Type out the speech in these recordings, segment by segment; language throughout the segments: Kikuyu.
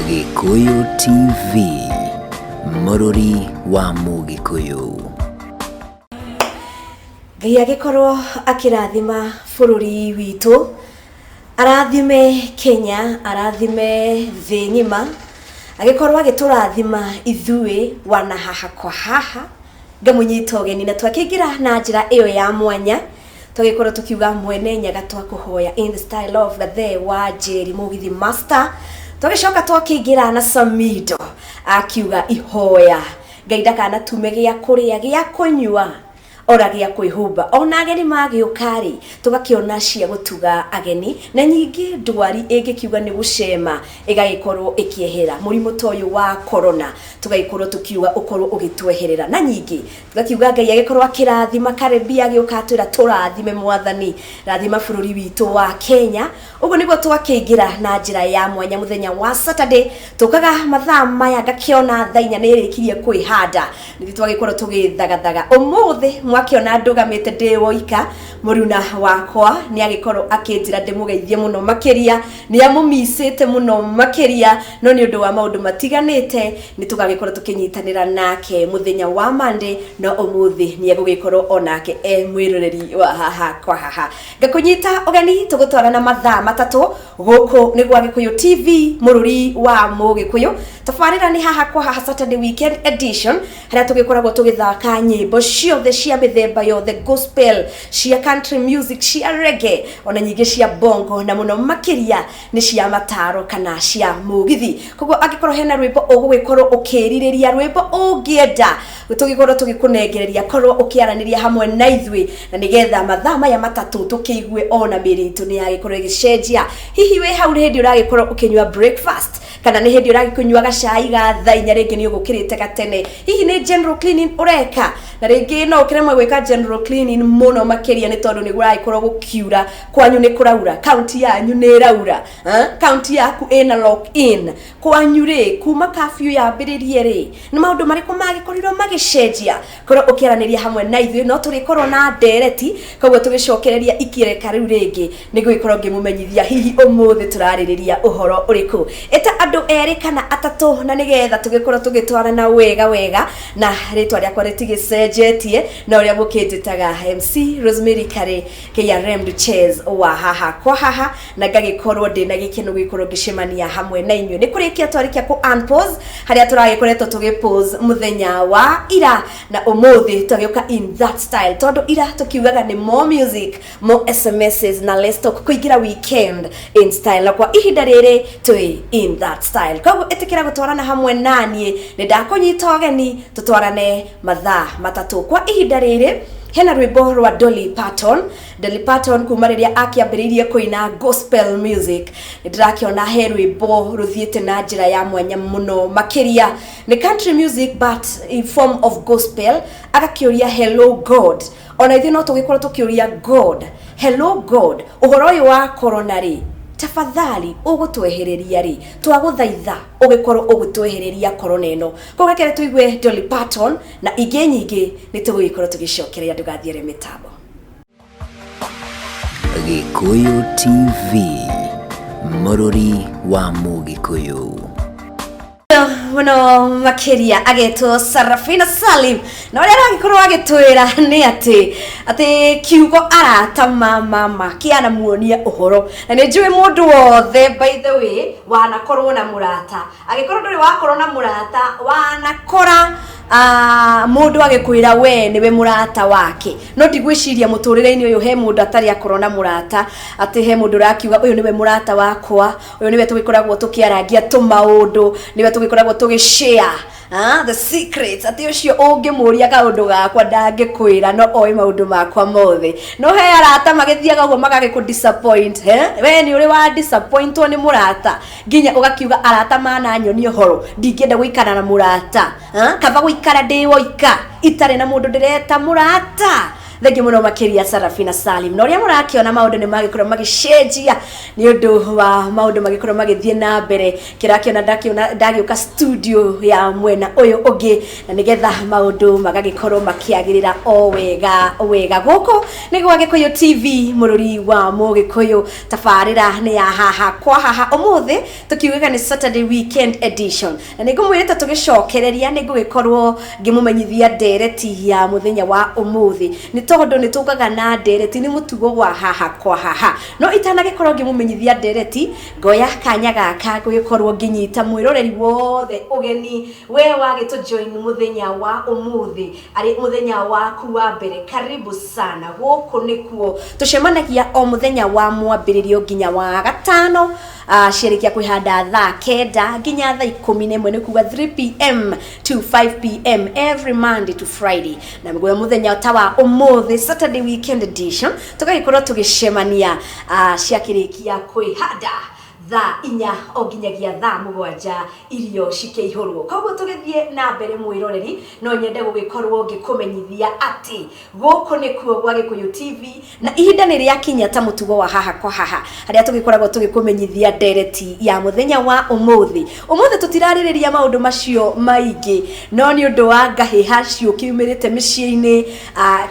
Gĩkũyũ TV, mũrũri wa Mũgĩkũyũ. Ngai agĩkorwo akĩrathima bũrũri witũ, arathime Kenya, arathime thĩ ng'ima, agĩkorwo agĩtũrathima ithuĩ wana haha kwa haha, ngamũnyita ũgeni na twakĩingĩra na njĩra ĩyo ya mwanya. Tũgĩkorwo tũkiuga Mwene Nyaga twakũhoya in the style of Gathee wa Njeri Mũgithi Master. Tũgĩcoka twakĩingĩra na Samido akiuga ihoya Ngai ndakanatume gĩa kũrĩa, gĩa kũnyua, ora gĩa kwĩhumba. Ona ageni magĩũka rĩ, tũgakĩona cia gũtuga ageni, na nyingĩ ndwari ĩngĩkiuga nĩ gũcema ĩgagĩkorwo ĩkĩehera. Mũrimũ ta ũyũ wa corona tũgagĩkorwo tũkiuga ũkorwo ũgĩtweherera. Na nyingĩ Ngakiuga Ngai agĩkorwo akĩrathima Karibia agĩũka atwĩra tũrathime mwathani, rathima bũrũri witũ wa Kenya. Ũguo nĩguo twakĩingĩra na njĩra ya mwanya mũthenya wa Saturday. Tũkaga mathaa maya ngakĩona thaa inya nĩ ĩrĩkirie kwĩhanda. Nĩthuĩ twagĩkorwo tũgĩthagathaga. Ũmũthĩ mwakĩona ndũgamĩte ndĩ woika, mũruna wakwa nĩ agĩkorwo akĩnjĩra ndĩmũgeithie mũno makĩria. Nĩ amũmicĩte mũno makĩria, no nĩ ũndũ wa maũndũ matiganĩte nĩ tũgagĩkorwo tũkĩnyitanĩra nake mũthenya wa Monday, no ũmũthĩ nĩ egũgĩkorwo onake e mwĩroreri wa haha kwa haha. Ngakũnyita ũgeni tũgũtwarana mathaa 3 gũkũ nĩ gwa Gĩkũyũ TV, mũrũri wa Mũgĩkũyũ. Tabarĩra nĩ haha kwa haha Saturday Weekend Edition, harĩa tũgĩkoragwo tũgĩthaka nyĩmbo ciothe cia mĩthemba yothe, gospel, cia country music, cia reggae, ona nyingĩ cia bongo, na mũno makĩria nĩ cia mataro kana cia mũgithi. Koguo angĩkorwo hena rwĩmbo ũgũgĩkorwo ũkĩrirĩria, rwĩmbo ũngĩenda tũgĩkorwo tũgĩkũnengereria, korwo ũkĩaranĩria hamwe na ithuĩ, na nĩgetha mathaa maya 3 tũkĩigue ona mĩĩrĩ itũ nĩ yagĩkorwo ĩgĩcenjia. Hihi wĩ hau nĩ hĩndĩ ũragĩkorwo ũkĩnyua breakfast, kana nĩ hĩndĩ ũragĩkũnyua gacai ga thaa inya, rĩngĩ nĩ ũgũkĩrĩte gatene, hihi nĩ general cleaning ũreka, na rĩngĩ no ũkĩremwo gwĩka general cleaning mũno makĩria nĩ tondũ nĩ kũragĩkorwo gũkiura, kwanyu nĩ kũraura, kaunti yanyu nĩ ĩraura, kaunti yaku ĩna lock in kwanyu rĩ, kuma curfew yambĩrĩrie rĩ, nĩ maũndũ marĩkũ magĩkorirwo magĩcenjia? Korwo ũkĩaranĩria hamwe na ithuĩ, no tũrĩkorwo na ndereti, koguo tũgĩcokereria ikĩreka rĩu rĩngĩ nĩ gũgĩkorwo ngĩmũmenyithia hihi ũmũthĩ tũrarĩrĩria ũhoro ũrĩkũ. Ĩta andũ 2 kana 3 na nĩgetha tũgĩkorwo tũgĩtwarana wega wega, na rĩtwa rĩakwa rĩtigĩcenjetie na ũrĩa mũkĩnjĩtaga MC Rosemary Karĩ KRM Duchess wa haha kwa haha, na ngagĩkorwo ndĩna gĩkeno gũgĩkorwo ngĩcemania hamwe na inyuĩ. Nĩ kũrĩkia twarĩkia kũ unpause harĩa tũragĩkoretwo tũgĩ pause mũthenya wa ira, na ũmũthĩ twagĩũka in that style, tondũ ira tũkiugaga nĩ more music, more SMSs na less talk, kũingĩra weekend in style, na kwa ihinda rĩrĩ twĩ in that style. Koguo ĩtĩkĩra gũtwarana hamwe naniĩ, nĩ ndakũnyita ũgeni tũtwarane mathaa 3. Kwa ihinda rĩrĩ hena rwĩmbo rwa Dolly Parton. Dolly Parton kuma rĩrĩa akĩambĩrĩirie kũina gospel music, nĩ ndĩrakĩona he rwĩmbo rũthiĩte na njĩra ya mwanya mũno makĩria. Nĩ country music but in form of gospel. Agakĩũria hello God. Ona ithuĩ no tũgĩkorwo tũkĩũria God, hello God, ũhoro ũyũ wa corona rĩ, tafadhali ũgũtwehereria rĩ, twagũthaitha ũgĩkorwo ũgĩtwehereria corona ĩno. Koguo rekere tũigue Dolly Parton na ingĩ nyingĩ nĩ tũgũgĩkorwo tũgĩcokereria. Ndũgathiere mĩtambo. Gĩkũyũ TV, mũrũri wa Mũgĩkũyũ. Mũno makĩria agetwo Sarafina Salim, na ũrĩa aragĩkorwo agĩtwĩra nĩ atĩ kiugo arata ma mama kĩanamuonia ũhoro, na nĩ njũĩ mũndũ wothe by the way wanakorwo na mũrata. Angĩkorwo ndũrĩ wakorwo na mũrata, wanakora mũndũ agĩkwĩra we nĩwe mũrata wake, no ndigwĩciria mũtũrĩre-inĩ ũyũ he mũndũ atarĩ akorwo na mũrata, atĩ he mũndũ ũrakiuga ũyũ nĩwe mũrata wakwa, ũyũ nĩwe tũgĩkoragwo tũkĩarangia tũmaũndũ, nĩwe tũgĩkoragwo tũgĩshare the secrets, atĩ ũcio ũngĩmũria kaũndũ gakwa ndangĩkwĩra, no oĩ maũndũ makwa mothe. No he arata magĩthiaga ũguo magagĩkũ disappoint, he? We nĩ ũrĩ wa disappointwo nĩ mũrata nginya ũgakiuga arata mananyonia ũhoro, ndingĩenda gũikara na mũrata, kaba gũikara ndĩ woika itarĩ na mũndũ ndĩreta mũrata. Thengiũ mũno makĩria Sarafina Salim. Na ũrĩa mũrakĩona maũndũ nĩ magĩkorwo magĩcenjia nĩ ũndũ wa maũndũ magĩkorwo magĩthiĩ na mbere. Kĩrakĩona ndakĩona ndagĩũka studio ya mwena ũyũ ũngĩ na nĩgetha maũndũ magagĩkorwo makĩagĩrĩra o wega wega. Gũkũ nĩ gwa Gĩkũyũ TV, mũrũri wa Mũgĩkũyũ. Tabarĩra nĩ ya haha kwa haha. Ũmũthĩ tũkiugaga nĩ Saturday weekend edition, na nĩ ngũmwĩrĩte tũgĩcokereria nĩ ngũgĩkorwo ngĩmũmenyithia ndereti ya mũthenya wa ũmũthĩ, nĩ tondũ nĩ tũkaga na ndereti, nĩ mũtugo wa haha kwa haha. No itanagĩkorwo ngĩmũmenyithia ndereti, ngoya kanya gaka ngũgĩkorwo ngĩnyita mwĩroreri wothe ũgeni. We wagĩtũ join mũthenya wa ũmũthĩ arĩ mũthenya waku wa mbere, karibu sana. Gũkũ nĩkuo tũcemanagia o mũthenya wa mwambĩrĩrio nginya wa gatano, ciarĩkia kwĩhanda thaa 9 nginya thaa 11, nĩ kuga 3 p.m. to 5 p.m. every Monday to Friday. Na mũgũya mũthenya ta wa ũmũthĩ, Saturday weekend edition, tũgagĩkorwo tũgĩcemania ciakĩrĩkia kwĩhanda thaa 4 o nginyagia thaa 7 irio cikĩihũrwo. Koguo tũgĩthiĩ na mbere, mwĩroreri, no nyende gũgĩkorwo ngĩkũmenyithia atĩ gũkũ nĩkuo gwa Gĩkũyũ TV, na ihinda nĩ rĩakinya ta mũtugo wa haha kwa haha harĩa tũgĩkoragwo tũgĩkũmenyithia ndereti ya mũthenya wa ũmũthĩ. Ũmũthĩ tũtirarĩrĩria maũndũ macio maingĩ, no nĩ ũndũ wa ngahĩha ciũkiumĩrĩte mĩciĩ-inĩ,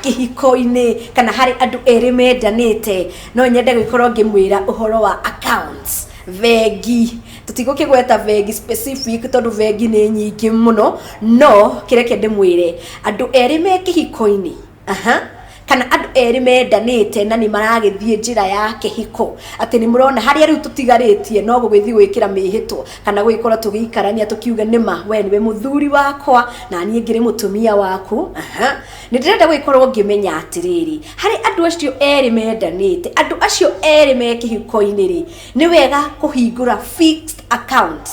kĩhiko-inĩ, kana harĩ andũ erĩ mendanĩte, no nyende gũgĩkorwo ngĩmwĩra ũhoro wa accounts, bengi. Tũtigũkĩgweta bengi specific tondũ bengi nĩ nyingĩ mũno, no kĩreke ndĩmwĩre, andũ erĩ me kĩhiko-inĩ, aha, kana andũ erĩ mendanĩte na nĩ maragĩthiĩ njĩra ya kĩhiko, atĩ nĩ mũrona harĩa rĩu tũtigarĩtie no gũgĩthiĩ gwĩkĩra mĩhĩtwa kana gũgĩkorwo tũgĩikarania tũkiuga nĩma we nĩwe mũthuri wakwa na niĩ ngĩrĩ mũtumia waku. Aha, nĩ ndĩrenda gũgĩkorwo ngĩmenya atĩrĩrĩ, harĩ andũ acio erĩ mendanĩte, andũ acio erĩ me kĩhiko-inĩ rĩ, nĩ wega kũhingũra fixed account.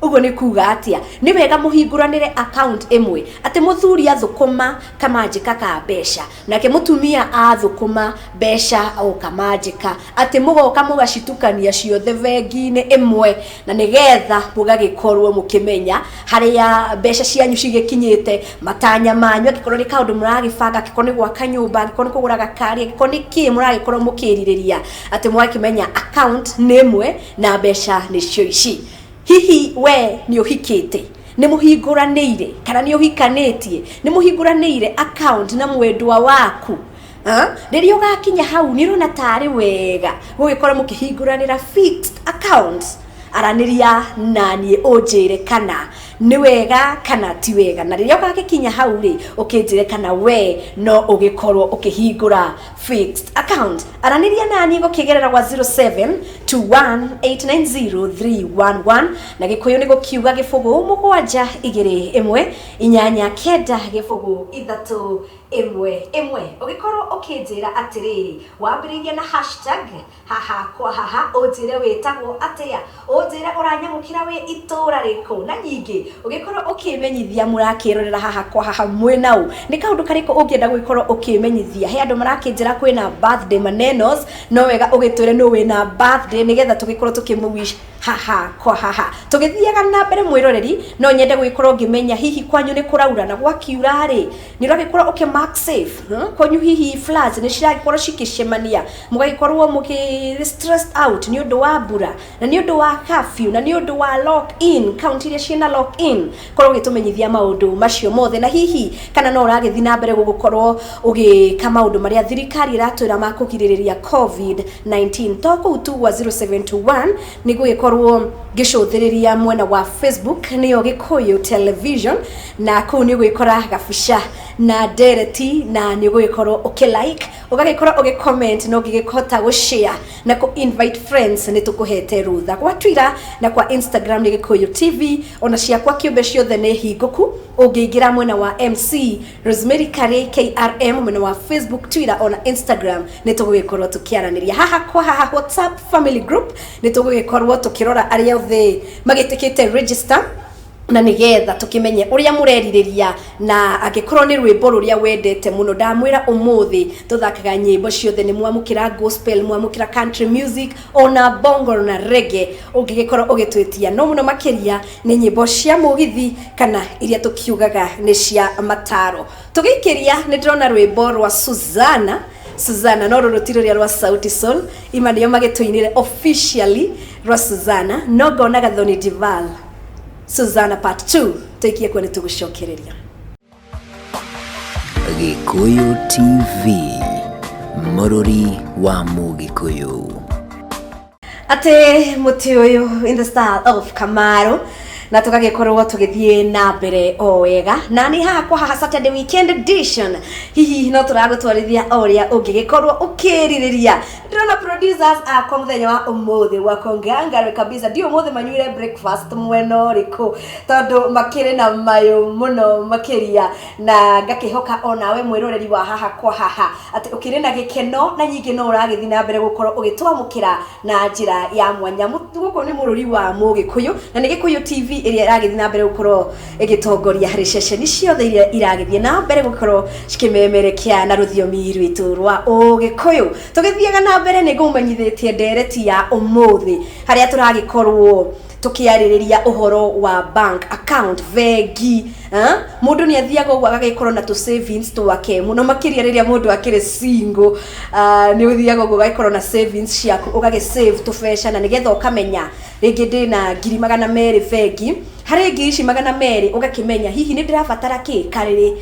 Ũguo nĩ kuga atĩa? Nĩ wega mũhingũranĩre account ĩmwe, atĩ mũthuri athũkũma kamanjĩka ka mbeca, nake mũtumia athũkũma mbeca o kamanjĩka, atĩ mũgoka mũgacitukania ciothe bengi-inĩ ĩmwe, na nĩgetha mũgagĩkorwo mũkĩmenya harĩa mbeca cianyu cigĩkinyĩte, matanya manyu, angĩkorwo nĩ kaũndũ mũragĩbanga, angĩkorwo nĩ gwaka nyũmba, angĩkorwo nĩ kũgũra gakari, angĩkorwo nĩ kĩ mũragĩkorwo mũkĩrirĩria, atĩ mũgakĩmenya account nĩ ĩmwe na mbeca nĩcio ici. Hihi we nĩ ũhikĩte, nĩ mũhingũranĩire, kana nĩ ũhikanĩtie, nĩ mũhingũranĩire account na mwendwa waku? Rĩrĩa ũgakinya hau, nĩ ũrona tarĩ wega gũgĩkorwo mũkĩhingũranĩra fixed account? Aranĩria na niĩ ũnjĩre kana nĩ wega kana ti wega, na rĩrĩa ũgagĩkinya hau rĩ, ũkĩnjĩre kana we no ũgĩkorwo ũkĩhingũra fixed account. Aranĩria na niĩ gũkĩgerera gwa 0721890311, na Gĩkũyũ nĩ gũkiuga 07218900311. Ũgĩkorwo ũkĩnjĩra atĩrĩrĩ, wambĩrĩirie na #HahaKwaHaha, ũnjĩre wĩtagwo atĩa, ũnjĩre ũranyamũkĩra wĩ itũra rĩkũ, na ningĩ ũgĩkorwo ũkĩmenyithia mũrakĩrorera haha kwa haha mwĩnaũ, nĩ kaũndũ karĩkũ ũngĩenda gũgĩkorwo ũkĩmenyithia. He andũ marakĩnjĩra kwĩna birthday manenos, no wega ũgĩtwĩre nũ wĩna birthday nĩgetha tũgĩkorwo tũkĩmũwish haha kwa haha. Tũgĩthiaga na mbere, mwĩroreri, no nyende gũgĩkorwo ngĩmenya hihi kwanyu nĩ kũraura, na gwakiura rĩ, nĩ ũragĩkorwo ũkĩ mark safe, Kwanyu hihi floods nĩ ciragĩkorwo cikĩcemania, mũgagĩkorwo mũkĩ stressed out nĩ ũndũ wa mbura na nĩ ũndũ wa curfew na nĩ ũndũ wa lock in, kaunti iria ciĩna lock in? Korwo ũgĩtũmenyithia maũndũ macio mothe, na hihi kana no ũragĩthiĩ na mbere gũgũkorwo ũgĩka maũndũ marĩa thirikari ĩratwĩra ma kũgirĩrĩria COVID-19. To kũu tu, gwa 0721 nĩ gũgĩkorwo ngĩcũthĩrĩria mwena wa Facebook, nĩyo Gĩkũyũ Television, na kũu nĩ ũgũgĩkora gabica na ndereti, na nĩ ũgũgĩkorwo ũkĩ like, ũgagĩkorwo ũgĩ comment, na ũngĩgĩkota gũ share na kũ invite friends, nĩ tũkũhete rũtha. Gwa Twitter na kwa Instagram nĩ Gĩkũyũ TV. Ona ciakwa kĩũmbe ciothe nĩ hingũku, ũngĩingĩra mwena wa MC Rosemary Kari KRM, mwena wa Facebook, Twitter ona Instagram, nĩ tũgũgĩkorwo tũkĩaranĩria haha kwa haha. WhatsApp family group nĩ tũgũgĩkorwo tũkĩrora arĩa othe magĩtĩkĩte register. Na nigetha tukimenye uria murerirĩria, na angĩkorwo nĩ rwĩmbo rũrĩa wendete mũno. Ndamwĩra ũmũthĩ tũthakaga nyĩmbo ciothe, nĩ mwamũkĩra gospel, mwamũkĩra country music, ona bongo na reggae ũngĩgĩkorwo ũgĩtwĩtia, no mũno makĩria nĩ nyĩmbo cia mũgithi kana iria tũkiugaga nĩ cia mataro. Tũgĩikĩria, nĩ ndĩrona rwĩmbo rwa Suzana. Suzana, no rũrũ ti rũrĩa rwa Sauti Sol, ima nĩo magĩtũinĩre officially rwa Suzana, no ngona Gathoni Dival, Suzana part 2. Tũikie kuo, nĩ tũgũcokereria. Gĩkũyũ TV, mũrũri wa Mũgĩkũyũ. Atĩ mũtĩ ũyũ in the style of Kamaru, na tũgagĩkorwo tũgĩthiĩ na mbere o wega, na nĩ haha kwa haha Saturday Weekend Edition. Hihi no tũragũtwarithia o ũrĩa ũngĩgĩkorwo ũkĩrirĩria. Ndĩrona producers akwa mũthenya wa ũmũthĩ wako ngangare kabisa. Ndi ũmũthĩ manyuire breakfast mwena ũrĩkũ, tondũ makĩrĩ na mayũ mũno makĩria, na ngakĩhoka onawe mwĩroreri wa haha kwa haha atĩ ũkĩrĩ na gĩkeno, na nyingĩ no ũragĩthiĩ na mbere gũkorwo ũgĩtwamũkĩra na njĩra ya mwanya. Gũkũ nĩ mũrũri wa Mũgĩkũyũ, na nĩ Gĩkũyũ TV ĩrĩa ĩragĩthiĩ na mbere gũkorwo ĩgĩtongoria harĩ ceceni ciothe iria iragĩthiĩ na mbere gũkorwo cikĩmemerekia na rũthiomi rwitũ rwa Ũgĩkũyũ. Tũgĩthiaga na mbere, nĩ ngũmenyithĩtie ndereti ya ũmũthĩ harĩa tũragĩkorwo tũkĩarĩrĩria ũhoro wa bank account, bengi. Mũndũ nĩ athiaga ũguo agagĩkorwo na tũ savings twake, mũno makĩria rĩrĩa mũndũ akĩrĩ single. Nĩ ũthiaga ũguo ũgagĩkorwo na savings ciaku, ũgagĩ save tũbeca, na nĩgetha ũkamenya rĩngĩ ndĩna 200,000 bengi. Harĩ ngiri ici 200, ũgakĩmenya hihi nĩ ndĩrabatara kĩ karĩrĩ,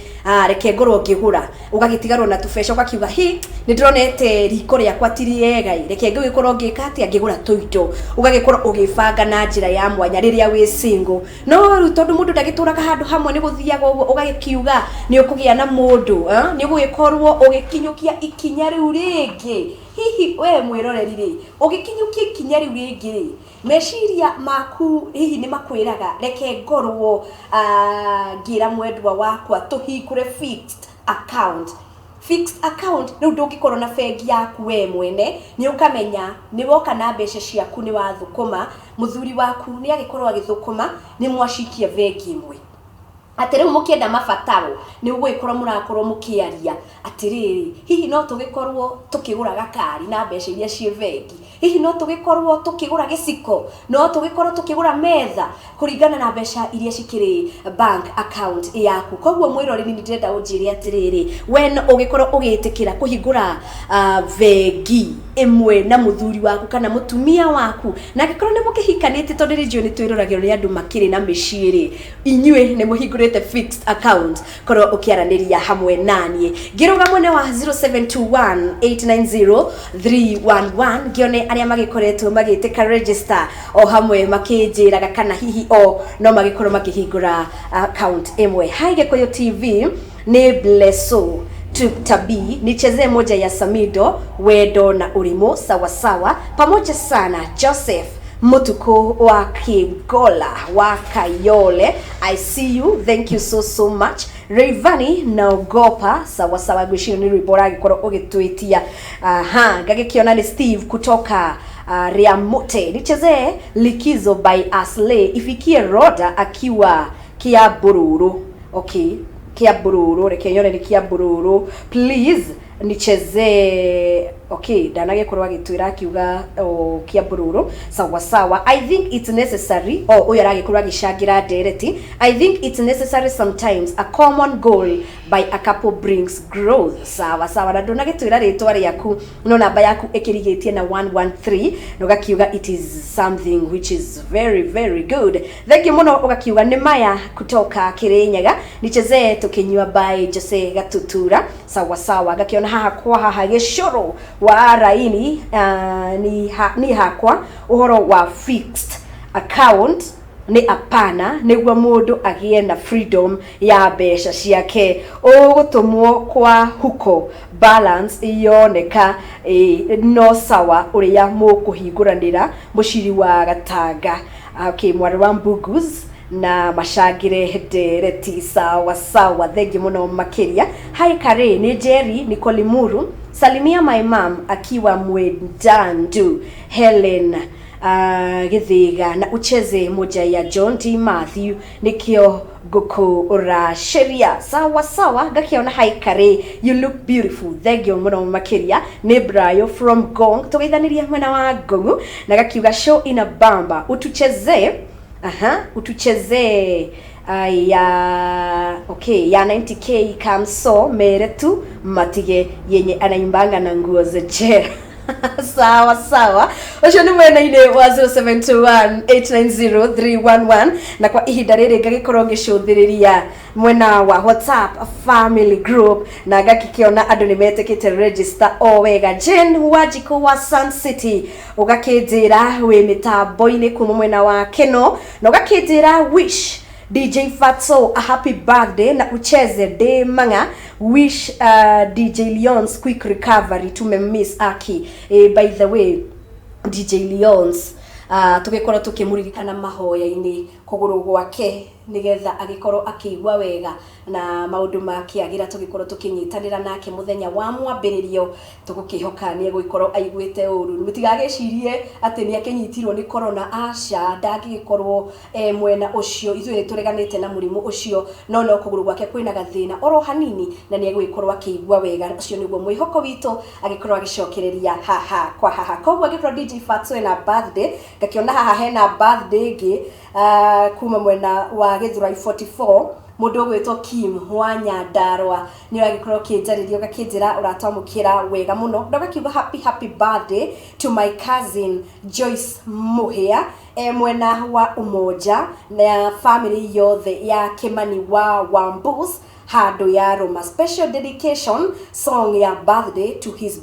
reke ngorwo ngĩgũra. Ũgagĩtigarwo na tũbeca, ũgakiuga, hi, nĩ ndĩronete riko rĩakwa ti rĩega ĩ, reke ngĩgĩkorwo ngĩka atĩa, ngĩgũra tũindo. Ũgagĩkorwo ũgĩbanga na njĩra ya mwanya rĩrĩa wĩ single. No rĩu tondũ mũndũ ndagĩtũraga handũ hamwe, nĩ gũthiaga ũguo, ũgagĩkiuga nĩ ũkũgĩa na mũndũ, nĩ ũgũgĩkorwo ũgĩkinyũkia ikinya rĩu rĩngĩ. Hihi we mwĩroreri rĩ, ũgĩkinyũkia ikinya rĩu rĩngĩ rĩ, meciria maku hihi nĩ makwĩraga, reke ngorwo ngĩra mwendwa wakwa tũhingũre fixed account? Fixed account, rĩu ndũngĩkorwo na bengi yaku we mwene, nĩ ũkamenya nĩ woka na mbeca ciaku, nĩ wathũkũma, mũthuri waku nĩ agĩkorwo agĩthũkũma, nĩ mwacikia bengi ĩmwe, atĩ rĩu mũkĩenda mabataro nĩ ũgũgĩkorwo mũrakorwo mũkĩaria atĩrĩrĩ, hihi no tũgĩkorwo tũkĩgũra gakari na mbeca iria ciĩ bengi, hihi no tũgĩkorwo tũkĩgũra gĩciko, no tũgĩkorwo tũkĩgũra metha kũringana na mbeca iria cikĩrĩ bank account yaku. Koguo mwĩroreri, nĩ ndĩrenda ũnjĩre atĩrĩrĩ, we no ũgĩkorwo ũgĩtĩkĩra kũhingũra bengi ĩmwe na mũthuri waku kana mũtumia waku, na angĩkorwo nĩ mũkĩhikanĩtie, tondũ rĩnjũ nĩ twĩroragĩrwo nĩ andũ makĩrĩ na mĩciĩ rĩ, inyuĩ nĩ mũhingũrĩte fixed account? Korwo ũkĩaranĩria hamwe naniĩ ngĩrũga mwena wa 0721890311, ngĩone arĩa magĩkoretwo magĩtĩka register o hamwe makĩnjĩraga kana hihi o no magĩkorwo makĩhingũra account ĩmwe. Hi Gĩkũyũ TV, nĩ Blesso Tabi, nichezee moja ya Samido, Wendo na Ũrimũ. Sawasawa, pamoja sana. Joseph Mutuku wa Kigola wa Kayole, I see you, thank you so so much. Rayvanny, Naogopa. Sawa sawa, ngwĩciria nĩ rwĩmbo ũragĩkorwo ũgĩtwĩtia. Aha, ngagĩkĩona nĩ Steve kutoka Riamute, nichezee Likizo by Aslay, ifikie Roda akiwa Kiambururu. Okay, Kiambururu, reke nyone nĩ Kiambururu. Please nichezee. Okay, ndanagĩkorwo agĩtwĩra akiuga, oh, Kiambururu. Sawa sawa. I think it's necessary, oh, ũyũ aragĩkorwo agĩcangĩra ndereti. I think it's necessary. Sometimes a common goal by a couple brings growth. Sawa sawa. Na ndũnagĩtwĩra rĩtwa rĩaku, no namba yaku ĩkĩrigĩtie na 113, na ũgakiuga it is something which is very very good. Thank you mũno. Ũgakiuga nĩ maya kutoka Kirinyaga, nichezee Tukinywa by Jose Gatutura. Sawa sawa. Ngakiona haha kwa haha gĩcũrũ wa raini, ni hakwa ũhoro wa fixed account nĩ apana, nĩguo mũndũ agĩe na freedom ya mbeca ciake. Ũgũtũmwo kwa huko balance yoneka, no sawa ũrĩa mũkũhingũranĩra. Mũciri wa Gatanga. Okay, mwarĩ wa Mbugus na macangĩre ndereti. Sawa sawa, thengi mũno makĩria. Hi Kare, nĩ Jerry Nicolimuru, salimia my mom akiwa Mwendandu, Helen. Githiga na ucheze moja ya John T Matthew nikio ngũkũraceria. Sawa sawa, ngakiona haikari, you look beautiful, thengio mũno makĩria. Nĩ Brayo from Gong, tũgeithanirie mwena wa Ngongu, na gakiuga show ina bamba, utuchezee, aha, utuchezee ya, okay, ya 90K Kamso mere tu matige yenye anaimbanga na nguo za jera. Sawa sawa, ũcio nĩ mwena-inĩ wa 0721890311, na kwa ihinda rĩrĩ ngagĩkorwo ngĩcũthĩrĩria mwena wa WhatsApp family group na ngakĩkĩona andũ nĩ metĩkĩte register o wega. Jane Wanjikũ wa Sun City, ũgakĩnjĩra wĩ mĩtambo-inĩ kuma mwena wa Keno, na ũgakĩnjĩra wish DJ Fatso a happy birthday na ucheze De Manga. Wish DJ Leon's quick recovery, tumemiss Aki. By the way, DJ Leons, tũgĩkorwo tũkĩmũririkana mahoya-inĩ kũgũrũ gwake nĩgetha agĩkorwo akĩigua wega na maũndũ makĩagĩra, tũgĩkorwo tũkĩnyitanĩra nake mũthenya wa mwambĩrĩrio. Tũgũkĩhoka nĩ egũgĩkorwo aiguĩte ũru, mũtigagĩcirie atĩ nĩ akĩnyitirwo nĩ corona, aca, ndangĩgĩkorwo mwena ũcio. Ithuĩ nĩ tũreganĩte na mũrimũ ũcio, no kũgũrũ gwake kwĩna gathĩna oro hanini na nĩ egũgĩkorwo akĩigua wega. Ũcio nĩguo mwĩhoko witũ, agĩkorwo agĩcokereria haha kwa haha. Koguo angĩkorwo DJ Fatso ena birthday, ngakĩona haha hena birthday ĩngĩ kuma mwena wa Gĩthurai 44, mũndũ ũgwĩtwo Kim wa Nyandarua, nĩ ũragĩkorwo ũkĩnjarĩria, ũgakĩnjĩra ũratwamũkĩra wega mũno, na ũgakiuga happy happy birthday to my cousin Joyce Mũhĩa e mwena wa Umoja na family yothe ya Kimani wa Wambus handũ ya Roma. Special dedication song ya birthday to his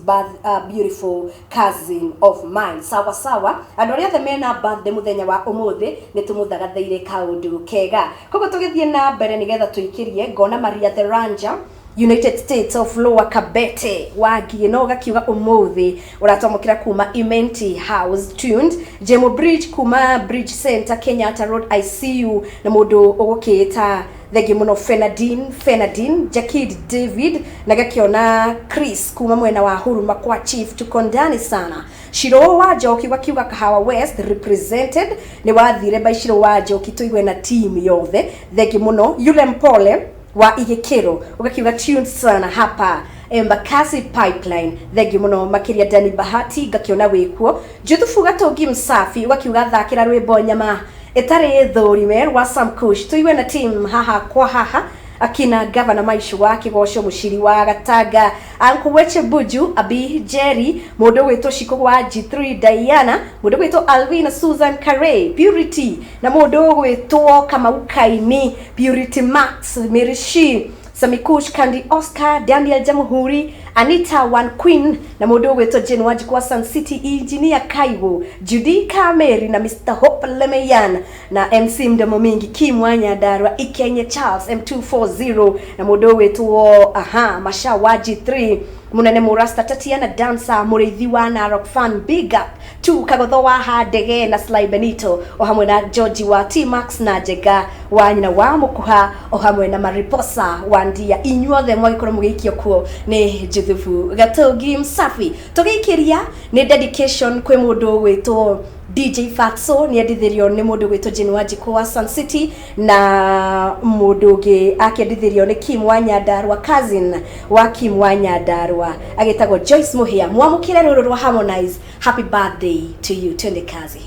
beautiful cousin of mine. Sawa sawa, andũ arĩa othe mena birthday mũthenya wa ũmũthĩ, nĩ tũmũthagathaire kaũndũ kega. Koguo tũgĩthiĩ na mbere nĩgetha tũikĩrie, ngona Maria the Ranger, United States of Lower Kabete wagie, no gakiuga umuthi uratwamukira kuma Imenti House, tuned. Jemo Bridge kuma Bridge Center, Kenyatta Road ICU, na mundu ugukita thengi muno Fenadin Fenadin Jakid David, na gakiona Chris kuma mwena wa Huruma kwa Chief, tuko ndani sana. Shiro wa Njoki wakiuga Kahawa West represented, ni wathire by Shiro wa Njoki, tuigue na team yothe, thengi muno. Yule mpole wa Igikiro ugakiuga tuned sana hapa Embakasi Pipeline, thengi muno makiria. Dani Bahati, ngakiona wikuo. Juthufu Gatongi Msafi ugakiuga thakira rwimbo nyama ĩtarĩ thũrime rwa Sam Kush, tuigue na team haha kwa haha, akina Gavana Maishu wa Kigoco, Muciri wa Gatanga, Uncle Weche Buju, Abi Jerry, mundu gwitwo Shiko wa G3, Diana, mundu gwitwo Alvina, Susan Kare, Purity, na mundu gwitwo Kamau Kaini, Purity Max, Mirishi Samikush, Candy Oscar, Daniel Jamhuri, Anita One Queen, na mundu gwitwo Jane Wanjiku wa Sun City, Engineer Kaiwo, Judy Kameri, na Mr Hope Lemeyan, na MC Mdomo Mingi Kim wa Nyandarua, Ikenye Charles M240, na mundu gwitwo aha Masha wa G3, munene Murasta Tatiana Dancer, Muriithi wa Narok fan, big up tu Kagotho wa Handege na Sly Benito, o hamwe na George wa T-Max na Njega wa nyina wa Mukuha, o hamwe na Mariposa wa Ndia. Inyuothe mwagĩkorwo mũgĩikio kuo nĩ Juthufu Gatongi Msafi. Tũgĩikĩria nĩ dedication kwĩ mũndũ gwĩtwo DJ Fatso, nĩ endithirio nĩ mũndũ gwĩtwo Jane Wanjikũ wa Sun City, na mũndũ ũngĩ akĩendithirio nĩ Kim wa Nyandarua, cousin wa Kim wa Nyandarua agĩtagwo Joyce Mũhĩa. Mwamũkĩre rũrũ rwa Harmonize, happy birthday to you. Twende kazi.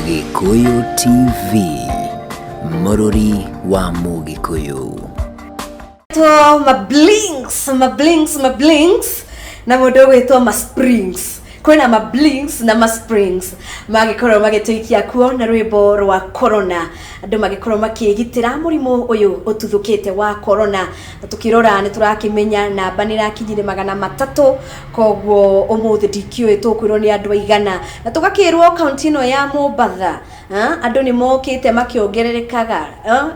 Gikuyu TV, mũrũri wa Mũgĩkũyũ. To ma blinks, ma blinks, ma blinks, na mũndũ ũgwĩtwo ma springs. Kwĩna ma blinks na ma springs magĩkorwo magĩtũikia kuo na rwĩmbo rwa corona, andũ magĩkorwo makĩgitĩra mũrimũ ũyũ ũtuthũkĩte wa corona. Na tũkĩrora nĩ tũrakĩmenya namba nĩ ĩrakinyire 300, koguo ũmũthĩ ndikĩũĩ tũkwĩrwo nĩ andũ aigana, na tũgakĩrwo kaunti ĩno ya Mombatha, andũ nĩ mokĩte makĩongererekaga,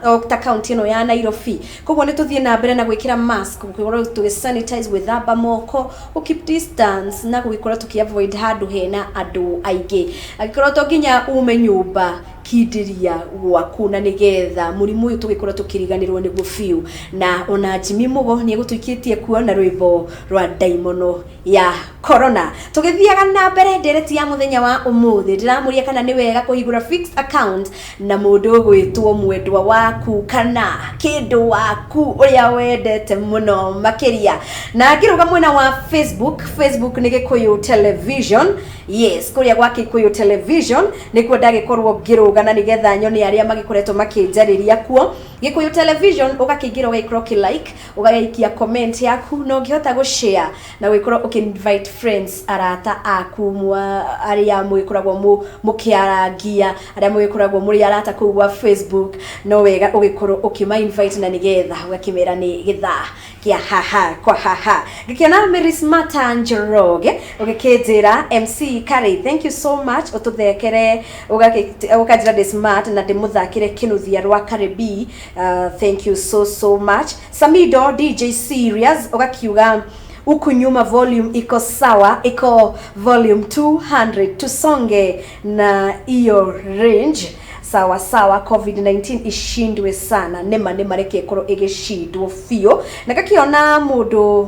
o ta kaunti ĩno ya Nairobi. Koguo nĩ tũthiĩ na mbere na gwĩkĩra mask, gũkorwo tũgĩ sanitize, gwĩthamba moko, gũ keep distance na gũgĩkorwo tũkĩ avoid handũ hena andũ aingĩ. Angĩkorwo to nginya ume nyũmba, Hindĩria gwaku na nĩgetha mũrimũ ũyũ tũgĩkorwo tũkĩriganĩrwo nĩguo biũ. Na ona Jimmy Mugo nĩ egũtũikĩtie kuo na rwĩmbo rwa ndaimono ya corona. Tũgĩthiaga na mbere ndereti ya mũthenya wa ũmũthĩ, ndĩramũria kana nĩ wega kũhingũra fixed account na mũndũ ũgwĩtwo mwendwa waku kana kĩndũ waku ũrĩa wendete mũno makĩria. Na ngĩrũga mwena wa Facebook, Facebook nĩ Gĩkũyũ Television. Yes, kũrĩa gwa Gĩkũyũ Television nĩkuo ndagĩkorwo ngĩrũga na nĩgetha nyone arĩa magĩkoretwo makĩnjarĩria kuo. Gĩkũyũ Television, ũgakĩingĩra, ũgagĩkorwo ũkĩ-like, ũgagĩikia comment yaku, na ũngĩhota gũ-share na gũgĩkorwo ũkĩ-invite friends, arata aku arĩa mũgĩkoragwo mũkĩarangia, arĩa mũgĩkoragwo mũrĩ arata kũu gwa Facebook, no wega ũgĩkorwo ũkĩma invite na nĩgetha ũgakĩmera nĩ gĩthaa kĩa haha kwa haha. Ngĩkĩona Mary Smata Njoroge ũgĩkĩnjĩra, "MC Kari, thank you so much, ũtũthekere." Ũkanjĩra ndĩ smart na ndĩmũthakĩre kĩnuthia rwa Karibi. Thank you so so much. Samido DJ Serious ũgakiuga, "Huku nyuma volume iko sawa, iko volume 200, tusonge na hiyo range." Sawa sawa, COVID-19 ishindwe sana. Nĩma nĩma, reke ĩkorwo ĩgĩcindwo biũ. Na ngakĩona mũndũ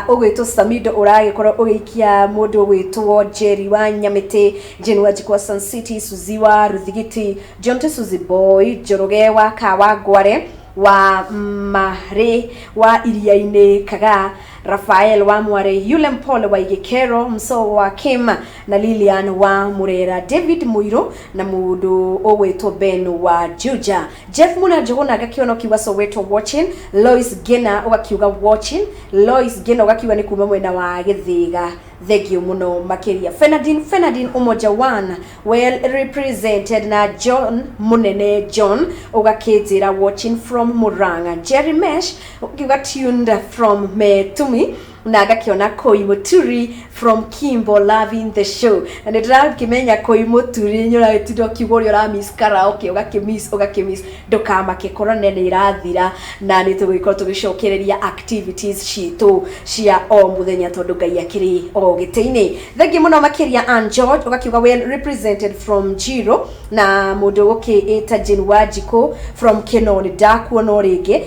ũgwĩtwo Samido ũragĩkorwo ũgĩikia mũndũ ũgwĩtwo Jerry wa Nyamĩtĩ, Jane wa Jikwa Sun City, Suzi wa Ruthigiti, John T Suzi Boy, Njoroge wa Kawangware, wa Marĩ wa Iria-inĩ, Kaga Rafael wa Mware, Yule Mpole wa Igikero, Mso wa Kim na Lilian wa Murera, David Muiro na mũndũ ũgwĩtwo Ben wa Juja, Jeff Muna Njũgũna ngakĩona ũkiuga Soweto watching, Lois Gena ũgakiuga watching, Lois Gena ũgakiuga nĩ kuma mwena wa Gĩthĩga, thengio mũno makĩria. Fenadin Fenadin Umoja One well represented, na John Munene John ũgakĩnjĩra watching from Murang'a, Jerry Mesh ũkiuga tuned from Metumi, na ngakĩona Koi Muturi from Kimbo loving the show. Na nĩ ndĩrakĩmenya Koi Muturi nĩ ũragĩtinda ũkiuga ũrĩa ũramiss karaoke, ũgakĩmiss, ũgakĩmiss. Ndũkamake, corona nĩ ĩrathira na nĩ tũgũgĩkorwo tũgĩcokereria activities citũ cia o mũthenya tondũ Ngai akĩrĩ o gĩtĩ-inĩ. Thengi mũno makĩria. Ann George ũgakiuga well represented from Jiro, na mũndũ ũgũkĩĩta Jane Wanjikũ from Kinoni, ndakuona o rĩngĩ.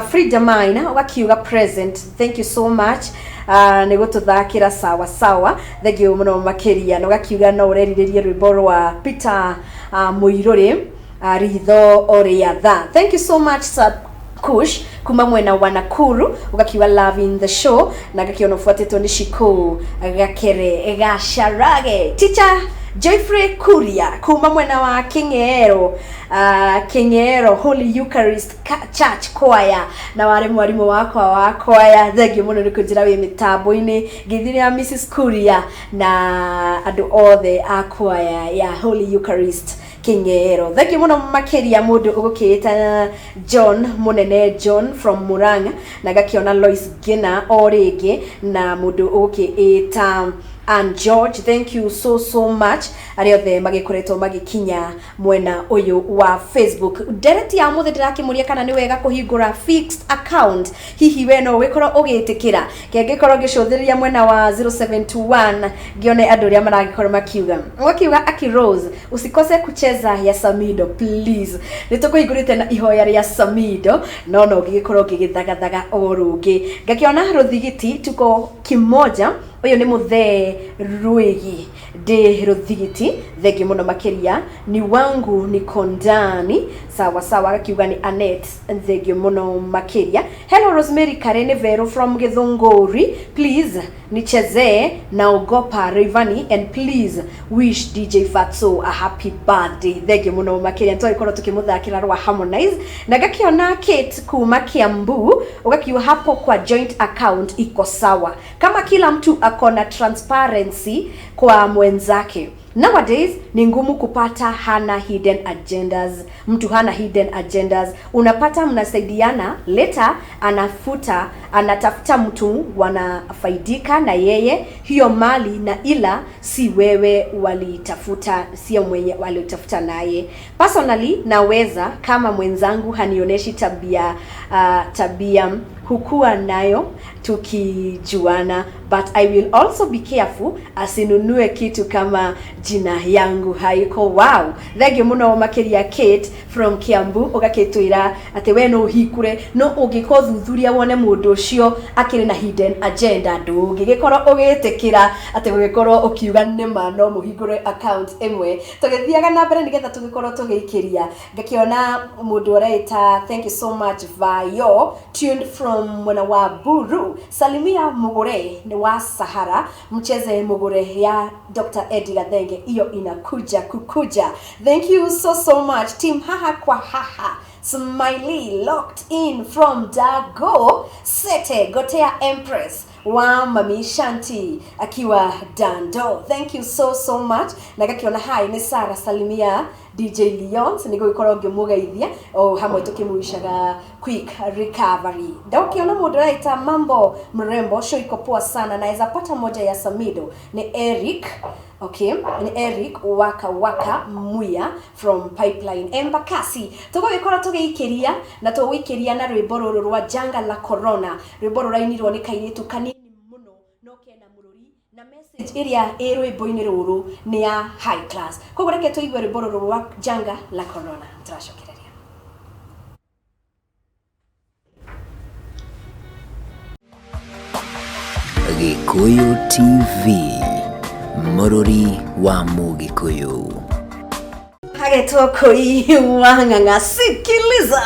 Frida Maina ũgakiuga present, thank you so much nĩ gũtũthakĩra. Sawa sawa, thengio mũno makĩria. Na ũgakiuga no ũrerirĩrie rwĩmbo rwa Peter Mũirũrĩ, ritho rĩa tha. Thank you so much. Sir Kush kuma mwena wa Nakuru ugakiuga loving the show, na ngakiona ũbuatĩtwo nĩ Shiko Gakere Gacarage. Teacher Joyfrey Kuria kuma mwena wa King'ero, King'ero Holy Eucharist Church Choir, na warĩ mwarimũ wakwa wa choir, thengio mũno nĩ kũnjĩra wĩ mĩtambo-inĩ. Ngĩthire Mrs Kuria na andũ othe a choir ya Holy Eucharist King'ero, thengio mũno makĩria. Mũndũ ũgũkĩĩta John Mũnene John from Murang'a, na ngakĩona Lois Gina o rĩngĩ, na mũndũ ũgũkĩĩta Ann George, thank you so so much, arĩa othe magĩkoretwo magĩkinya mwena ũyũ wa Facebook. Ndereti ya ũmũthĩ ndĩrakĩmũria kana nĩ wega kũhingũra fixed account. Hihi we no ũgĩkorwo ũgĩtĩkĩra? Kĩngĩkorwo ngĩcũthĩrĩria mwena wa 0721 ngĩone andũ ũrĩa maragĩkorwo makiuga. Ũgakiuga, "Aki Rose, usikose kucheza ya Samido please." Nĩ tũkũhingũrĩte na ihoya rĩa Samido, no ngĩgĩkorwo ngĩgĩthagathaga o rũngĩ. Ngakĩona Rũthigiti tuko kimoja, ũyũ nĩ mũthee Rwĩgi ndĩ Rũthigiti, thengi mũno makĩria. Ni wangu niko ndani, sawa sawa. Agakiuga nĩ Anet, thengio mũno makĩria. "Hello Rosemary Kare, nĩ Vero from Githunguri, please nichezee Naogopa Rayvanny and please wish DJ Fatso a happy birthday." Thengio mũno makĩria, nĩtwagĩkorwo tũkĩmũthakĩra rwa Harmonize. Na ngakiona Kate kuma Kiambu ugakiuga, "Hapo kwa joint account iko sawa kama kila mtu ako na transparency kwa mwenzake. Nowadays ni ngumu kupata hana hidden agendas, mtu hana hidden agendas. Unapata mnasaidiana, later anafuta, anatafuta mtu wanafaidika na yeye hiyo mali, na ila si wewe walitafuta, sio mwenye walitafuta naye. Personally naweza kama mwenzangu hanionyeshi tabia Hukua nayo tukijuana, but I will also be careful asinunue kitu kama jina yangu haiko. Wow, thank you muno makiria Kate from Kiambu, ugakitwira ati we no uhikure no ungika uthuthuria wone mundu ucio akiri na hidden agenda, ndungigikorwo ugitikira ati gugikorwo ukiuga nima no muhingure account imwe. Tugithiaga na mbere nigetha tugikorwo tugiikiria, ngakiona mundu ureita, thank you so much Vayo, tuned from mwena wa Buru. Salimia Mugure ni wa Sahara, mcheze Mugure ya Dr. Eddie Gathenge, iyo inakuja kukuja. Thank you so so much team haha kwa haha. Smiley locked in from Dago Sete Gotea Empress wa Mami Shanti akiwa Dando. Thank you so so much. Na gakiona hi ni Sara, salimia DJ Leon, nĩgũgĩkorwo ngĩmũgeithia o hamwe tũkĩmũicaga quick recovery. Ndaukiona mũndũ araita mambo mrembo, show iko poa sana, naweza pata moja ya Samido. Ni Eric. Okay, ni Eric Waka Waka Muya from Pipeline Embakasi. Tũgũgĩkorwo tũgĩikĩria na tũgũikĩria na rwĩmbo rũrũ rwa Janga la Corona, rwĩmbo rũrainirwo nĩ kairĩtu kanini mũno no kena mũrũri, na message ĩrĩa ĩ rwĩmbo-inĩ rũrũ nĩ ya high class. Koguo reke tũigue rwĩmbo rũrũ rwa Janga la Corona, tũracokereria. Gikuyu TV, Mũrũri wa Mũgĩkũyũ. Hagetwo kũi wa ng'ang'a, sikiliza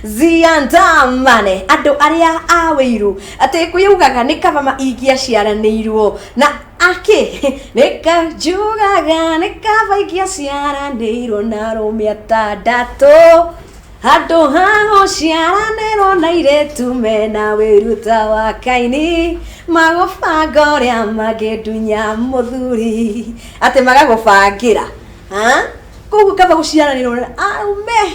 ziandamane andũ arĩa a wĩiru atĩ kwĩugaga nĩ kaba ma ingĩaciaranĩirwo na akĩ nĩ kanjugaga nĩ kaba ingĩaciaranĩirwo na arũme atandatũ handũ ha gũciaranĩrwo na airĩtu mena wĩiru ta wa Kaini, magũbanga ũrĩa mangĩndunya mũthuri, atĩ magagũbangĩra. Ha, koguo kaba gũciaranĩrwo na arũme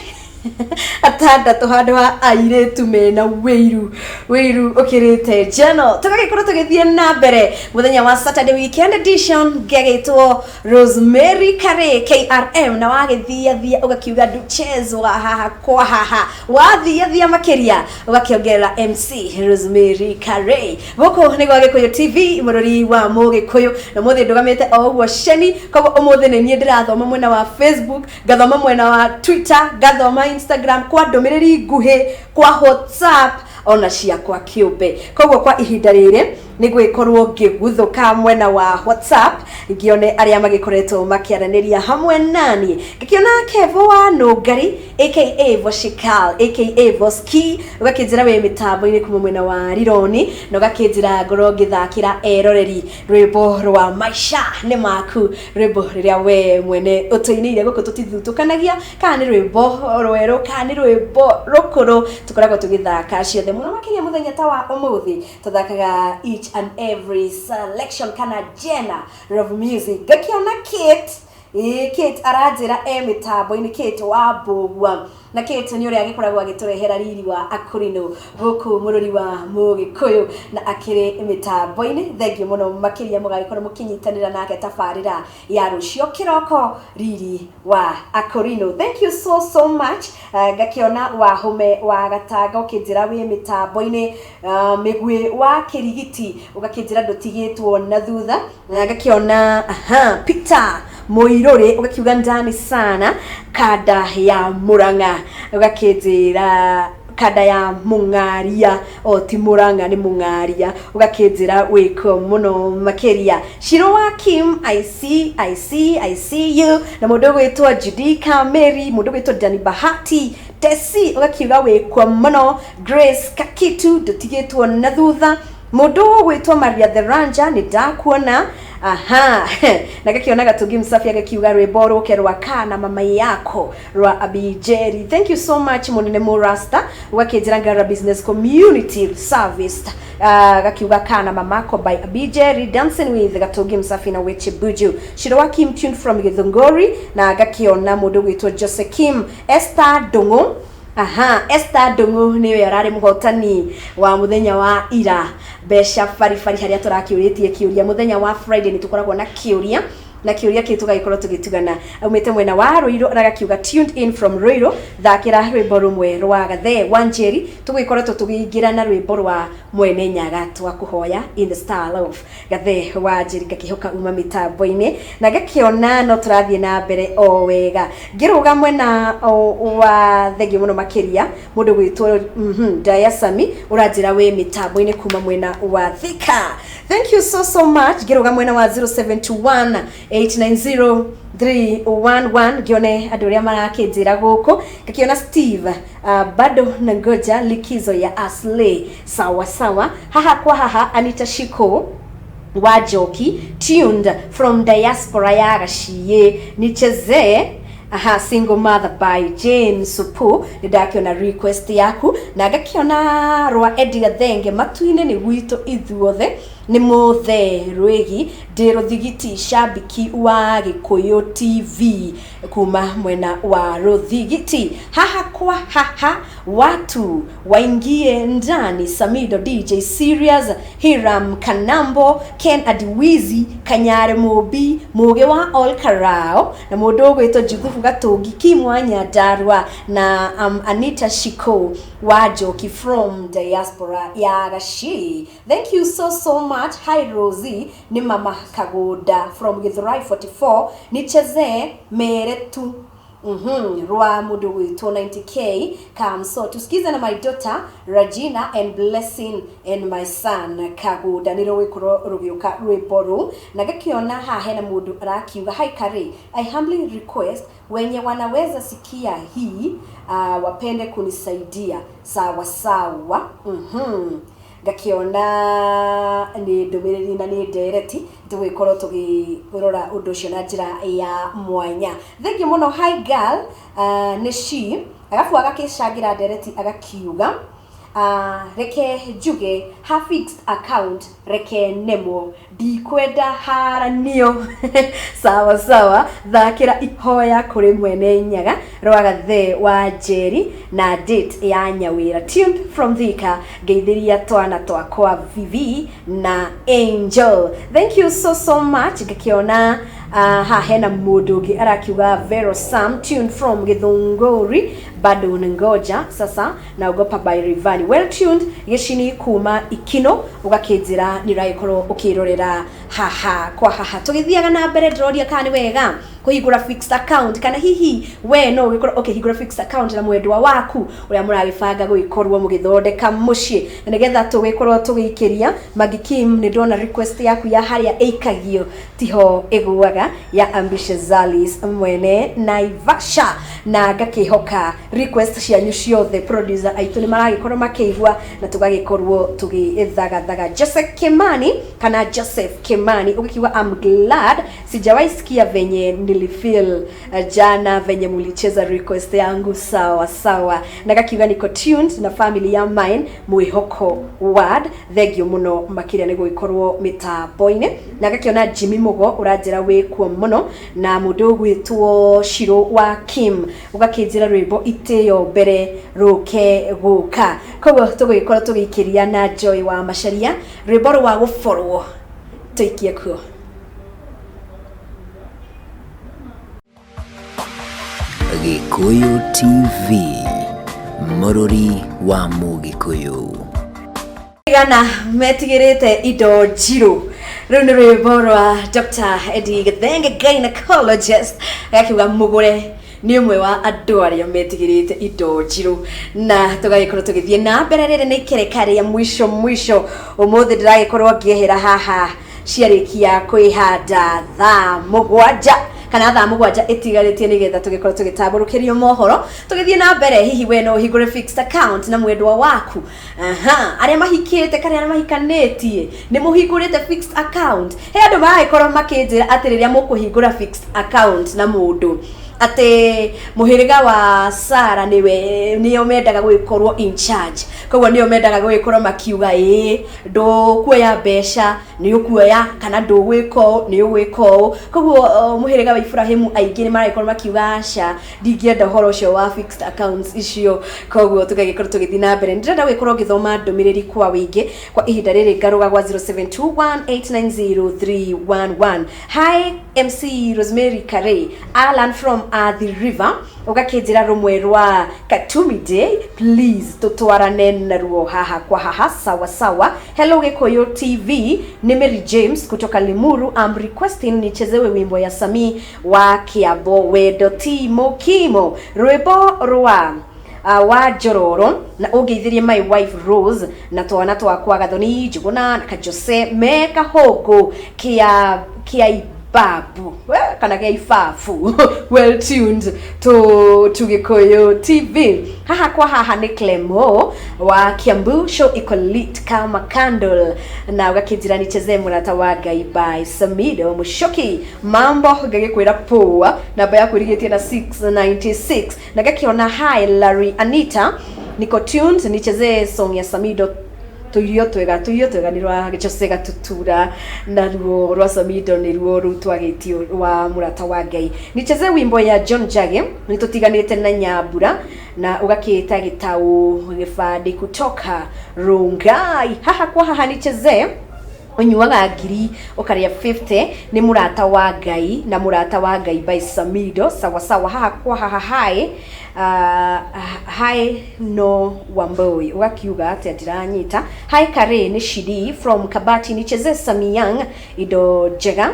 atandatũ handũ ha airĩtu mena wĩiru, wĩiru ũkĩrĩte njano. Tũgagĩkorwo tũgĩthiĩ na mbere mũthenya wa Saturday weekend edition, ngĩagĩtwo Rosemary Kare KRM, na wagĩthiathia ũgakiuga Duches wa haha kwa haha, wathiathia makĩria ũgakĩongerera MC Rosemary Kare. Gũkũ nĩ gwa Gĩkũyũ TV, mũrũri wa Mũgĩkũyũ, na mũthĩ ndũgamĩte o ũguo ceni. Koguo ũmũthĩ nĩ niĩ ndĩrathoma mwena wa Facebook, ngathoma mwena wa Twitter, ngathoma Instagram, kwa ndũmĩrĩri nguhĩ, kwa WhatsApp ona ciakwa kĩũmbe. Koguo kwa ihinda rĩrĩ nĩ gwĩkorwo ngĩguthũka mwena wa WhatsApp ngĩone arĩa magĩkoretwo makĩaranĩria hamwe nani. Ngĩkĩona Kevo wa Nũngari aka Voshikal aka Voski, ũgakĩnjĩra wĩ mĩtambo-inĩ kuma mwena wa Rironi, na ũgakĩnjĩra ngorwo ngĩthakĩra eroreri rwĩmbo rwa Maisha nĩ Maku, rwĩmbo rĩrĩa we mwene ũtũinĩire. Gũkũ tũtithutũkanagia kana nĩ rwĩmbo rwerũ kana nĩ rwĩmbo rũkũrũ, tũkoragwo tũgĩthaka ciothe mũno makĩria mũthenya ta wa ũmũthĩ tũthakaga each and every selection kana genre of music. Ngakĩona Kate. Ĩĩ, Kate aranjĩra e mĩtambo-inĩ, Kate wa Mbũgua, na Kate nĩ ũrĩa agĩkoragwo agĩtũrehera riri wa akũrinũ gũkũ mũrũri wa Mũgĩkũyũ, na akĩrĩ mĩtambo-inĩ. Thengiũ mũno makĩria mũgagĩkorwo mũkĩnyitanĩra nake tabarĩra ya rũcio kĩroko, riri wa akũrinũ. Thank you so so much. Ngakĩona Wahũme wa Gatanga ũkĩnjĩra wĩ mĩtambo-inĩ, Mĩgwĩ wa Kĩrigiti ũgakĩnjĩra ndũtigĩtwo na thutha, na ngakĩona aha Peter Mũirũrĩ ũgakiuga ndani sana kanda ya Mũrang'a, ũgakĩnjĩra kanda ya Mũng'aria, o ti Mũrang'a nĩ Mũng'aria, ũgakĩnjĩra wĩko mũno makĩria. Shiro wa Kim, I see, I see, I see you. Na mũndũ ũgwĩtwo Judika Mary, mũndũ ũgwĩtwo Dani Bahati Tesi ũgakiuga wĩkwo mũno. Grace Kakitu ndũtigĩtwo na thutha. Mũndũ ũgwĩtwo Maria the Ranger nĩ ndakuona. Aha, na gakiona Gatungi Msafi agakiuga rwĩmbo rũke rwa Kana Mama Yako rwa Abijeri. Thank you so much mũnene Mũrasta, ũgakĩnjĩra Ngara Business Community Service, gakiuga Kana Mamako by Abijeri dancing with Gatungi Msafi na Weche Buju. Shiro wa Kim tuned from Githunguri, na gakiona mũndũ ũgwĩtwo Jose Kim Esther Ndung'u. Aha, Esther Ndung'u nĩwe ararĩ mũhotani wa mũthenya wa ira mbeca baribari, harĩa tũrakĩũrĩtie kĩũria mũthenya wa Friday. Nĩ tũkoragwo na kĩũria. Na kĩũria kĩu tũgagĩkorwo tũgĩtugana. Aumĩte mwena wa Ruiru, aragakiuga tuned in from Ruiru, thakĩra rwĩmbo rũmwe rwa Gathee wa Njeri. Tũgĩkoretwo tũgĩingĩra na rwĩmbo rwa Mwene Nyaga twakũhoya in the style of Gathee wa Njeri. Ngakĩhoka uma mĩtambo-inĩ na ngakĩona no tũrathiĩ na mbere o wega. Ngĩrũga mwena wa thengio mũno makĩria mũndũ gwĩtwo Dayasami ũranjĩra wĩ mĩtambo-inĩ kuma mwena wa Thika. Thank you so so much. Ngĩrũga mwena wa 071 890 311 ngĩone andũ arĩa marakĩnjĩra gũkũ. Ngakĩona Steve, bado nangoja likizo ya Aslay. Sawa sawa. Haha kwa haha Anita Shiko wa Njoki, tuned from diaspora ya Gaciĩ, nichezee aha Single Mother by Jane Supu. Nĩ ndakĩona request yaku na ngakĩona rwa Eddie Gathenge, matu-inĩ nĩ gwitũ ithuothe. Nĩ mũthe rwĩgi ndĩ Rũthigiti, shabiki wa Gĩkũyũ TV kuma mwena wa Rũthigiti. Haha kwa haha watu waingie ndani, Samido, DJ Serious, Hiram Kanambo, Ken Adiwizi, Kanyare Mũmbi, Mũgĩ wa All Karao na mũndũ ũgwĩtwo Juthubu Gatũngi Kimwanya Ndarwa na Anita Shiko wa Njoki from diaspora ya Gaci. Thank you so so much. Hi Rosie, ni mama Kagunda from Githurai 44, nichezee mere tu rwa mũndũ gwĩtwo 90K Kamso, tusikize na my daughter Regina and Blessing and my son Kagunda. Nĩ rũgĩkorwo rũgĩũka rwĩmbo rũu. Na ngakĩona haha hena mũndũ arakiuga, "Hi Kari, I humbly request wenye wanaweza sikia hii wapende kunisaidia." Sawa sawa. Ngakiona nĩ ndũmĩrĩri na nĩ ndereti, tũgĩkorwo tũgĩrora ũndũ ũcio na njĩra ya mwanya. Thengiũ mũno. Hi girl, nĩ she arabu agakĩcangĩra ndereti agakiuga, reke njuge ha fixed account, reke nemwo, ndikwenda haranio. Sawa sawa. Thakĩra ihoya kũrĩ Mwene Nyaga rwa Gathee wa Njeri na date ya Nyawĩra. Tuned from Thika, ngeithĩria twana twakwa Vivi na Angel. Thank you so so much. Ngakĩona ha hena mũndũ ũngĩ arakiuga, "Vero Sam, tuned from Githunguri, bado nangoja sasa naogopa by Rivani." Well tuned gĩcini kuma Ikino, ũgakĩnjĩra nĩ ũragĩkorwo ũkĩrorera haha kwa haha. Tũgĩthiaga na mbere, ndĩroria kana nĩ wega kũhingũra fixed account, kana hihi we no ũgĩkorwo ũkĩhingũra fixed account na mwendwa waku ũrĩa mũragĩbanga gũgĩkorwo mũgĩthondeka mũciĩ, na nĩgetha tũgĩkorwo tũgĩikĩria Magi Kim. Nĩ ndona request yaku ya harĩa ĩikagio tiho ĩgũaga ya Ambitious Alice mwene Naivasha, na ngakĩhoka request cianyu ciothe producer aitũ nĩ maragĩkorwo makĩigua na tũgagĩkorwo tũgĩthagathaga. Joseph Kimani kana Joseph Kimani ũgĩkiuga, "I'm glad sijawahi sikia venye nilifeel jana venye mulicheza request yangu." Sawa sawa. Na gakiuga niko tuned na family ya mine mwĩhoko ward. Thengio mũno makĩria nĩ gũgĩkorwo mĩtambo-inĩ. Na gakĩona Jimmy Mugo ũranjĩra wĩ kuo mũno, na mũndũ ũgwĩtwo Shiro wa Kim ũgakĩnjĩra rwĩmbo itĩo mbere rũke gũka. Koguo tũgũgĩkorwo tũgĩikĩria na Joy wa Macharia, rwĩmbo rwa gũborwo. Tũikie kuo. Gĩkũyũ TV, mũrũri wa Mũgĩkũyũ. Gana metigĩrĩte indo njirũ. Rĩu nĩ rwĩmbo rwa Dr. Eddie Gathenge, gynecologist, agakiuga mũgũre nĩ ũmwe wa andũ arĩa metigĩrĩte indo njirũ. Na tũgagĩkorwo tũgĩthiĩ na mbere. Rĩrĩ nĩ ikereka rĩa mũico mũico ũmũthĩ. Ndĩragĩkorwo ngĩehera haha ciarĩkia kwĩhanda thaa 7 kana thaa 7 ĩtigarĩtie, nĩgetha tũgĩkorwo tũgĩtambũrũkĩrio mohoro. Tũgĩthiĩ na mbere, hihi we no ũhingũre fixed account na mwendwa waku? Aha, arĩa mahikĩte kana arĩa mahikanĩtie, nĩ mũhingũrĩte fixed account? He andũ maragĩkorwo makĩnjĩra atĩ rĩrĩa mũkũhingũra fixed account na mũndũ, Atĩ mũhĩrĩga wa Sara nĩwe nĩo mendaga gũgĩkorwo in charge, koguo nĩo mendaga gũgĩkorwo makiuga, ĩĩ, ndũkuoya mbeca nĩ ũkuoya, kana ndũgwĩka ũũ nĩ ũgwĩka ũũ. Koguo mũhĩrĩga wa Ibrahimu aingĩ nĩ maragĩkorwo makiuga, aca, ndingĩenda ũhoro ũcio wa fixed accounts icio. Koguo tũgagĩkorwo tũgĩthiĩ na mbere, ndĩrenda gũgĩkorwo ngĩthoma ndũmĩrĩri kwa wĩingĩ kwa ihinda rĩrĩ, ngarũga gwa 0721890311. Hi MC Rosemary Kare, Alan from Athi River, ũgakĩnjĩra rũmwe rwa Katumi Day please, tũtwarane naruo haha kwa haha. Sawa sawa. Hello Gĩkũyũ TV, nĩ Mary James kutoka Limuru. I'm requesting nichezewe wimbo ya Sami wa Kiambo, Wendo ti Mukimo, rwĩmbo rwa wa Njororo, na ũngeithirie my wife Rose na twana twakwa Gathoni, Njuguna na Kajose me Kahũngũ kia kia Ibabu, kana gĩa Ibabu. Well tuned to Gĩkũyũ TV. Haha kwa haha nĩ Clemo wa Kiambu, show iko lit kama candle, na ũgakĩnjĩra nichezee Mũrata wa Ngai by Samido Mushoki. Mambo, ngagĩkwĩra poa. Namba yaku ĩrigĩtie na 696. Na ngakĩona, hi Larry Anita, niko tuned, nichezee song ya Samido, Tũirio Twega. Tũirio Twega nĩ rwa Jose Gatutura, naruo rwa Samido nĩruo rũu twagĩtio rwa Mũrata wa Ngai. Nichezee wimbo ya John Jage, nĩ tũtiganĩte na Nyambura, na ũgakĩta Gĩtaũ Gĩbandĩ kutoka Rongai. Haha kwa haha nichezee ũnyuaga ngiri ũkarĩa 50 nĩ Mũrata wa Ngai na Mũrata wa Ngai by Samido. Sawa sawa. Haha kwa haha, hi hi no Wambui, ũgakiuga atĩa? Ndiranyita. Hi Kare, nĩ Shidi from Kabati, nichezee Samiyang, Indo Njega.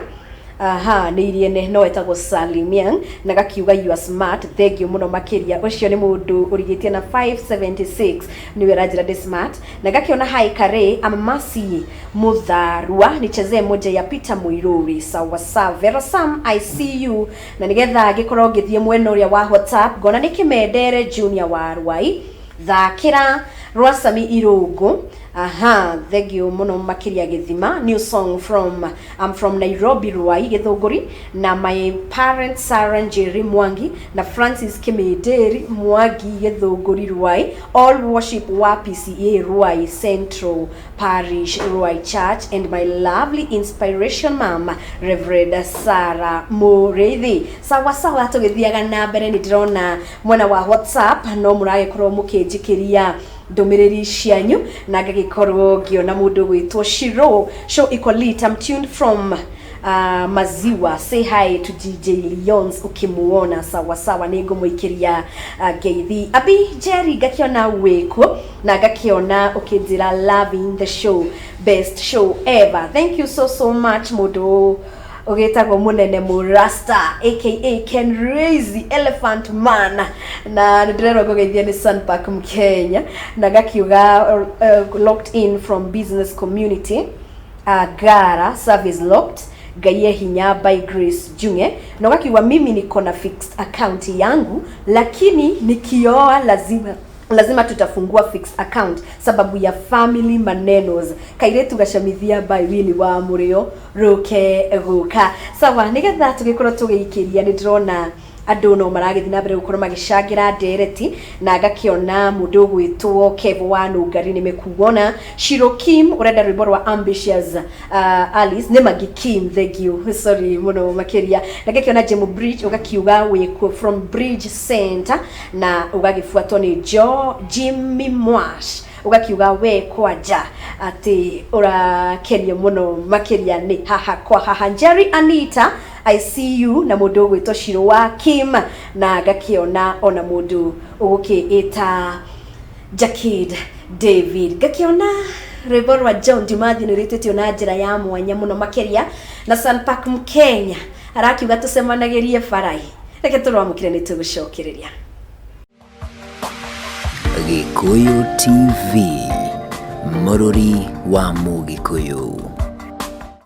Aha, nĩ iriene no etagwo Salimiang, na gakiuga you are smart. Thank you mũno makĩria. Ũcio nĩ mũndũ ũrigĩtie na 576, nĩwe aranjĩra ndĩ smart. Na gakiona, hi Kare, Amamasi Mutharua, nichezee moja ya Peter Muiruri. Sawa sawa. Vera Sam, I see you. Na nigetha ngĩkorwo ngĩthiĩ mwena ũrĩa wa WhatsApp, ngona nĩ Kĩmendere Junior wa Rwai, thakĩra rwa Sami Irũngũ. Aha, thank you mũno makĩria. Gĩthima, new song from, I'm from Nairobi, Ruai Gĩthũngũri, na my parents Sarah Njeri Mwangi na Francis Kiminderi Mwangi, Gĩthũngũri, Ruai, all worship wa PCA Ruai Central Parish, Ruai Church, and my lovely inspiration mom, Reverend Sarah Mũrĩithi. Sawa sawa. Tũgĩthiaga na mbere, nĩ ndĩrona mwena wa WhatsApp no mũragĩkorwo mũkĩnjikĩria ndũmĩrĩri cianyu, na ngagĩkorwo ngĩona mũndũ gwĩtwo Shiro, show iko lit, I'm tuned from Maziwa, say hi to DJ Leons ukimuona. Sawa sawa, nĩ ngũmũikĩria ngeithi. Abi Jerry, ngakiona wĩkuo na ngakiona ũkĩnjĩra loving the show, best show ever. Thank you so so much. Mũndũ ũgĩtagwo Mũnene Mũrasta aka Ken Razy Elephant Man, na nĩ ndĩrerwo ngũgeithia nĩ Sunpark Mkenya, na ngakiuga locked in from business community, Gara service locked, Ngai e hinya by Grace Junge, na ũgakiuga mimi niko na fixed account yangu, lakini nikioa lazima lazima tutafungua fixed account sababu ya family manenos. Kairitu Gacamithia by Willy wa Murio, Rũke Gũka. Sawa, nigetha tũgĩkorwo tũgĩikĩria, nĩ ndĩrona andũ no maragĩthiĩ na mbere gũkorwo magĩcangĩra ndereti, na ngakĩona mũndũ ũgwĩtwo Kevo wa Nũngari, nĩ mekuona Shiro Kim, ũrenda rwĩmbo rwa Ambitious Alice nĩ Magi Kim. Thank you, sorry mũno makĩria. Na ngakĩona Jemu Bridge, ũgakiuga wĩkuo from Bridge Center, na ũgagĩbuatwo nĩ Jo Jimmy Mwash, ũgakiuga we kwanja atĩ ũrakenio mũno makĩria nĩ haha kwa haha. Jerry Anita, I see you. Na mũndũ ũgwĩtwo Shiro wa Kim, na ngakĩona ona mũndũ ũgũkĩĩta Jakid David, ngakĩona rwĩmbo rwa John Dimathi nĩ rwĩtĩtio na njĩra ya mwanya mũno makĩria, na Sunpark Mkenya arakiuga tũcemanagĩrie barai. Reke tũrwamũkĩre, nĩ tũgũcokereria. Gĩkũyũ TV, mũrũri wa Mũgĩkũyũ.